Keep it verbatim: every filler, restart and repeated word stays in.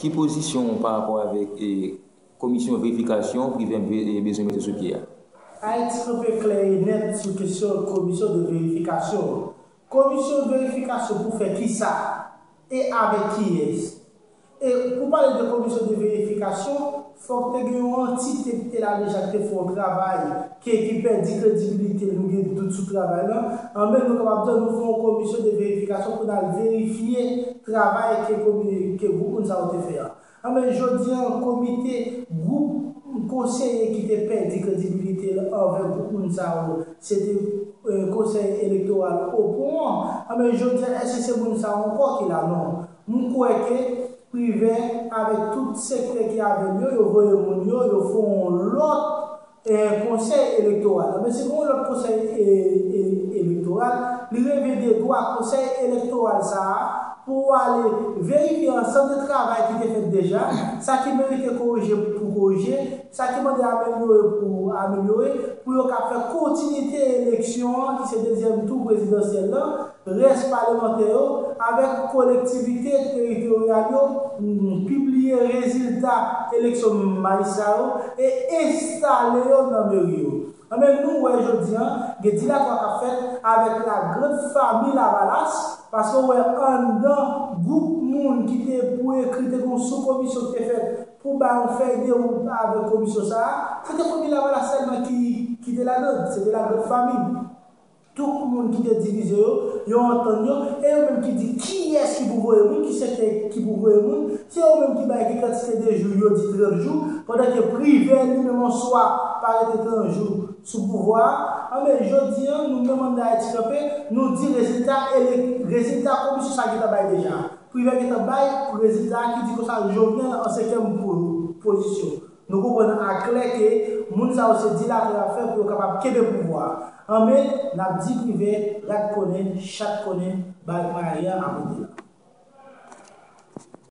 Ki pozisyon w pa rapò avèk e, komisyon verifikasyon Privè be- e, bezwen mete sou pye a? Ayiti kanpe klè e nèt sou kesyon komisyon de verifikasyon. Komisyon verifikasyon pou fè kisa? E avèk kiyès? E pou pale de komisyon de verifikasyon, fòk te gen yon antite ki te la deja ki te fè yon travay ke ki pèdi kredibilite l, nou gen dout sou travay lan. Anben nou kapab di nou fè yon komisyon de verifikasyon pou n al verifye travay ke komi- ke gwoup moun sa yo te fè an. Anben jodi an komite gwoup konseye ki te pèdi kredibilite l anvè gwoup moun sa yo, se te e, konsèy elektoral Opon an. Anben jodi an èske se moun sa yo ankò ki la? Non. M kwè ke Privè avèk tout sektè ki avè l yo, yo voye moun yo, yo fè yon lòt e, konsèy elektoral. Anben si gen yon lòt konsèy e, e, elektoral, li revyen de dwa konsèy elektoral sa a pou ale verifye ansanm de travay ki te fèt deja, sa ki merite korije pou korije, sa ki mande amelyore pou amelyore, pou yo ka fè kontinite eleksyon an ki se dezyèm tou prezidansyèl lan, rès palemantè yo avèk kolektivite teritoryal yo, pibliye rezilta eleksyon majistra yo e enstale yo nan meri yo. Anben nou wè jodi an gen dilatwa k ap fèt avèk la grande famille Lavalas, paske w wè anndan gwoup moun ki te pou ekri te gen yon sou komisyon ki te fèt pou bay yon fèy de wout avèk komisyon sa a, se te fanmi Lavalas sèlman ki ki te ladan, se te la grande famille. Tout moun ki te divize yo, yo antann yo, e yo menm ki di kiyès ki pou voye moun, ki sektè ki pou voye moun, se yo menm ki bay ki kantite de jou yo di trant jou, pandan ke Privè li menm an swa pa rete trant jou sou pouvwa a. Anben jodi an nou menm anndan Ayiti Kanpe, nou di rezilta elek rezilta komisyon sa gentan bay deja. Privè gentan bay rezilta a ki di konsa Jovenel an senkyèm pozisyon. Nou konprann aklè ke moun sa yo se dilatwa y ap fè pou yo kapab kenbe pouvwa a. Anben n ap di Privè rat konnen, chat konnen, bay mayi a ap rete la.